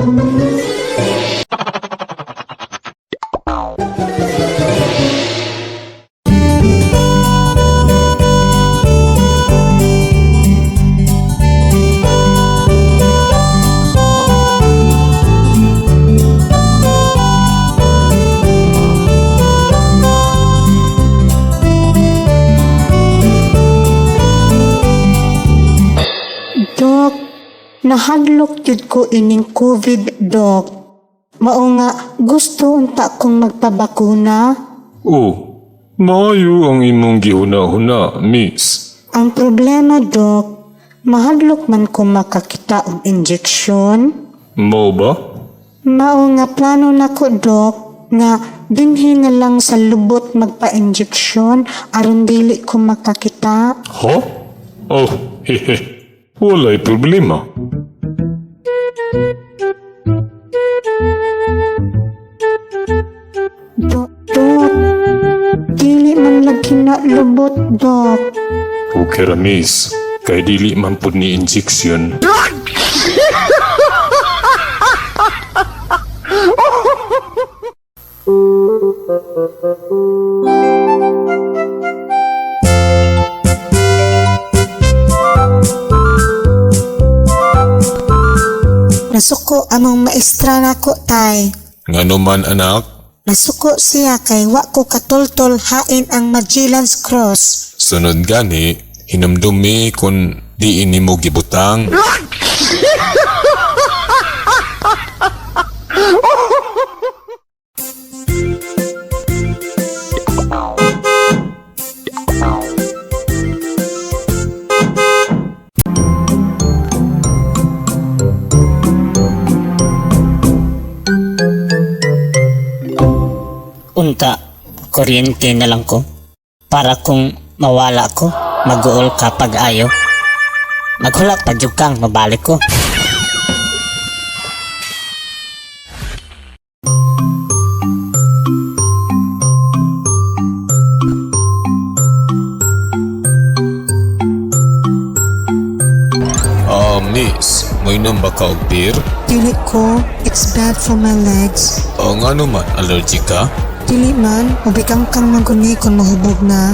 Dok, nahadlok jud ko ining COVID, Dok. Mao nga gusto unta kong magpabakuna. Oh, maayo ang imong gihuna-huna, miss. Ang problema, Dok, mahadlok man ko makakita og injeksyon. Mao ba? Mao nga plano nako, Dok, nga dinhi na lang sa lubot magpa-injeksyon aron dili ko makakita. Ha? Oh, hehe. Walay problema. Dok, Dok, dili man lagi na lubot, Dok. Okay ra, miss. Kay dili man pud ni injection. Nasuko among maestra nako, tay. Ngano man, anak? Nasuko siya kay wa ko katultol hain ang Magellan's Cross. Sunod gani, hinumdumi kung di ini mo gibutang. Unta, kuryente na lang ko. Para kung mawala ko, mag-uol ka pag ayo. Maghulat pa jud kang mabalik ko. Ah, miss, moinom ba ka og beer? Dili ko, it's bad for my legs. O ngano man, allergic ka? Dili man, mabikang kang maguni kung mahubog na.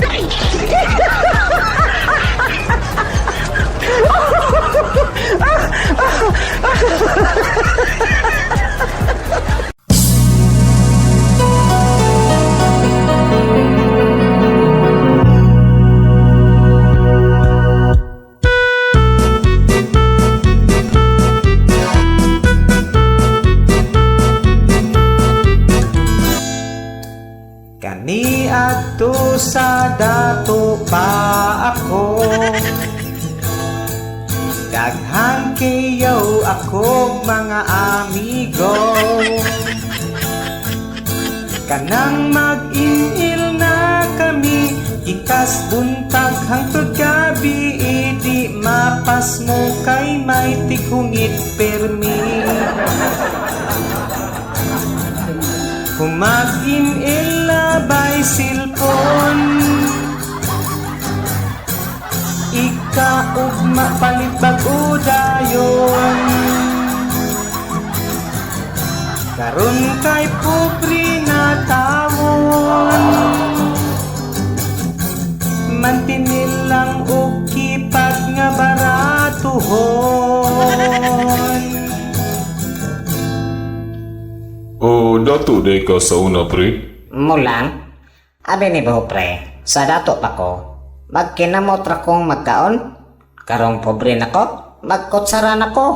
Kaniadto sa dato pa ako. Daghan kayo ako mga amigo. Kanang mag-inil na kami, ikas buntag hangtod gabi. Idi mapas mo kay may tighungit permi. Humag-inil labay silpon, ikaugma palit bag-o dayon. Karon kay pobre na tawon, mantinil lang og kipad nga baratuhon. O, dato day ka sa una, pre. Mulang, abi ni buho pre, sa dato pa ko, magkinamot ra kong magkaon. Karong pobre nako, magkutsara nako.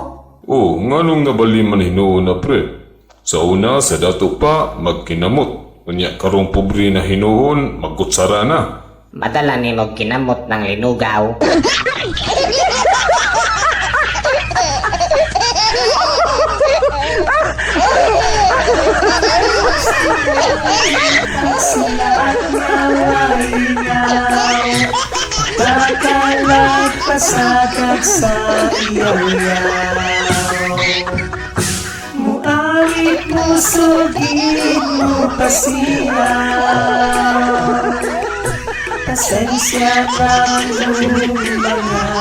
O, nganong nabali man hinuon na, pre? Sa una, sa dato pa, magkinamot. Unya karong pobre na hinuon, magkutsara na. Madala ni mo kinamot ng linugaw. Bakalag pasagad sa iyaw. Muawit mo sugid mo pasiyaw. Pasensya na mga